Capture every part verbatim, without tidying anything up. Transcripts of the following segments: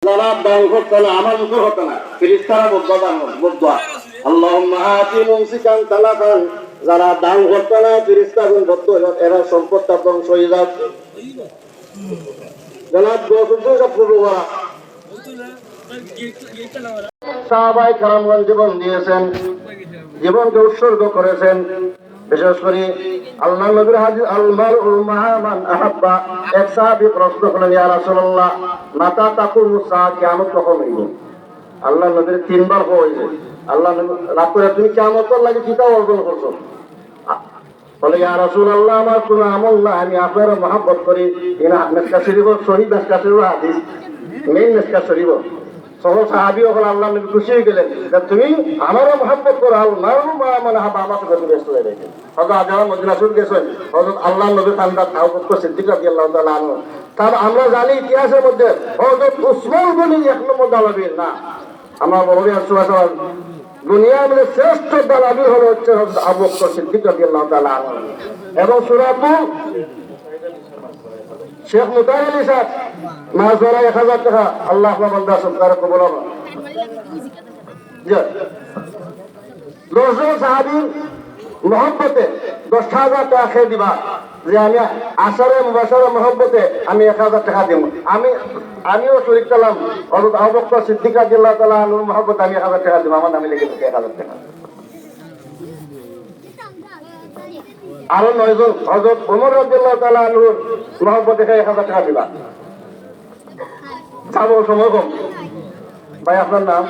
যারা দান করতা না, আমার মুখে হতো না, ফিরিস্তারা বদলা দান করে, বদলা। আল্লাহুম্মা আতি মুমসিকান তালাফান, যারা দান করতা না, ফিরিস্তাগুন বদলা, এরা সম্পদটা ধ্বংস হয়ে যাক। জনাব গৌসুদ্দিন সাহেব পূর্বপাড়া। সাহাবায়ে কেরামগণ জীবন দিয়েছেন, জীবনকে উৎসর্গ করেছেন। বিশেষ করে আল্লাহর নবীর হাদিস, "আল মারউ মাআ মান আহাব্বা।" এক সাহাবী প্রশ্ন করলেন, "ইয়া রাসূলুল্লাহ, মাতা তাকুমুস সাআ, কিয়ামত কখন হইব?" আল্লাহর নবীর তিনবার কওয়া হয়েছে। আল্লাহর নবী রাগ করে, "তুমি কিয়ামতর লাগি কিতা অর্জন করছো?" বলে, "ইয়া রাসূলুল্লাহ, আমার কোনো আমল না, আমি আপনারে মহব্বত করি।" ইনা মিসকাত শরীফ, সহি মিসকাত শরীফ হাদিস, মেইন মিসকাত শরীফ। সহ সাহাবী অকল আল্লাহর নবী খুশি হয়ে গেলেন যে, "তুমি আমারে মহব্বত করো, আল মারউ মাআ মান আহাব্বা", আমার সাথে ব্যস্ত হয়ে গেছে। হযরত আজহার মদিনা শরীফ গেছেন, হযরত আল্লাহর নবীর খান্দাত আবু বকর সিদ্দিক রাদিয়াল্লাহু তাআলা আনহু। তার আমরা জানি ইতিহাসের মধ্যে হযরত উসমান গনি এক নম্বর দালাবির না, আমার বড় ভাই আব্দুল ওয়াহাব, দুনিয়ার মধ্যে শ্রেষ্ঠ দালালি হলো হচ্ছে হযরত আবু বকর সিদ্দিক রাদিয়াল্লাহু তাআলা আনহু এবং সুরাতুল শেখ মুতার আলী সাহেব, মাছ ধরা এক হাজার টাকা, আল্লাহ আপনার বান্দা সদকারে কবুল হবে। জি। দশজন সাহাবীর মহব্বতে দশ হাজার টাকা খেয়ে দিবা যে আমি আশারে মুবাশশারা মহব্বতে আমি এক হাজার টাকা দিব। আমি, আমিও শরীক ছিলাম, হযরত আবু বকর সিদ্দিক রাদিয়াল্লাহু তাআলা আনহুর মহব্বতে আমি এক হাজার টাকা দিব, আমার নামে লিখে দিতে এক হাজার টাকা। আরো নয়জন হযরত ওমর রাদিয়াল্লাহু তাআলা আনহুর মহব্বতে এক হাজার টাকা দিবা। যাবো, সময় কম। ভাই, আপনার নাম?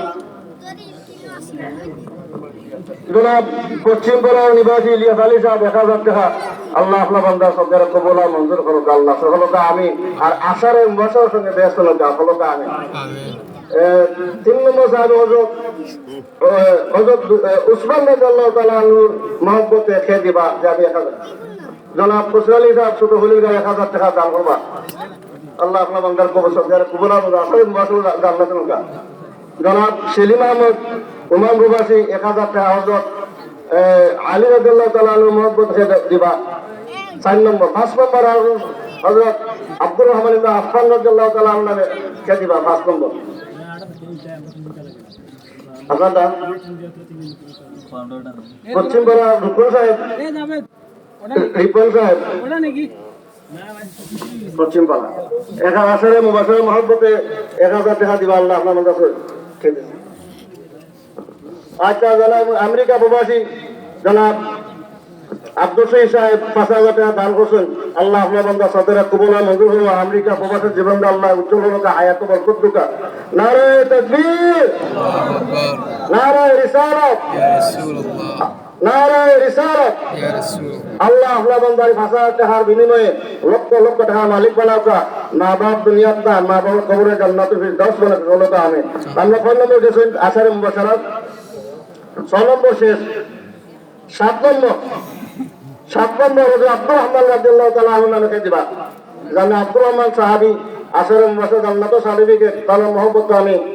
জনাব পশ্চিম পাড়া নিবাসী ইলিয়াস আলী সাহেব, এক হাজার টাকা। আল্লাহ আপনার বান্দার সদকারে কবুল আর মঞ্জুর করুক আল্লাহ। সফলতা আমি আর আশারে মুবাশশারার সঙ্গে বেহেশত নসিব করুক আমি। এ, তিন নম্বর সাহেব হযরত, এ, হযরত, এ, উসমান রাদিয়াল্লাহু তাআলা আনহুর মহব্বতে খেয়ে দিবা যে আমি এক হাজার। জনাব খুসরু আলী সাহেব ছোট হলির গায়ে এক হাজার টাকা দান করবা। আল্লাহ আপনার বান্দার কবর সদকারে কবুল আর আশারে মুবাশশারা জান্নাতে নসিব। জনাব সেলিম আহমদ উমান প্রবাসী এক হাজার টাকা হযরত, এ, আলী রাদিয়াল্লাহু তাআলা আনহুর মহব্বতে দিবা। চার নম্বর, পাঁচ নম্বর আর হযরত আব্দুর রহমান ইবনে আফফান রাদিয়াল্লাহু তাআলা আনহুর নামে খেয়ে দিবা, পাঁচ নম্বর। আপনার নাম? পশ্চিম পাড়া রুকন সাহেব। রিপন সাহেব। পশ্চিম পাড়া। এক হাজার আশারে মুবাশশারা মহব্বতে এক হাজার টাকা দিবা, আল্লাহ আপনার কাছে খেয়ে দিবা। আচ্ছা, জনাব আমেরিকা প্রবাসী জনাব আব্দুল শহীদ সাহেব পাঁচ হাজার টাকা দান করছেন। আল্লাহ আপনার বান্দার সদকারে কবুল আর মঞ্জুর করুক। আমেরিকা প্রবাসের জীবনটা আল্লাহ উজ্জ্বল করুক, হায়াত বরকত দেউক। নারায়ে তাকবীর, নারায়ে রিসালাত, নারায়ে রিসালাত। আল্লাহ আপনার বান্দার পাঁচ হাজার টাকার বিনিময়ে লক্ষ লক্ষ টাকার মালিক বানাউক। মা বাপ দুনিয়াত নাই, মা বাবার কবরে জান্নাতুল ফিরদাউস বানাউক। বলো তো আমিন। আমরা কয় নম্বর গেছেন আশারে মুবাশশারা? ছয় নম্বর শেষ। সাত নম্বর, সাত নম্বর হযরত আব্দুর রহমান রাদিয়াল্লাহু তাআলা আনহুর নামে খেয়ে দিবা। জানে আব্দুর রহমান সাহাবী, আশারে মুবাশশারা জান্নাতের সার্টিফিকেট, তার মহব্বত আমি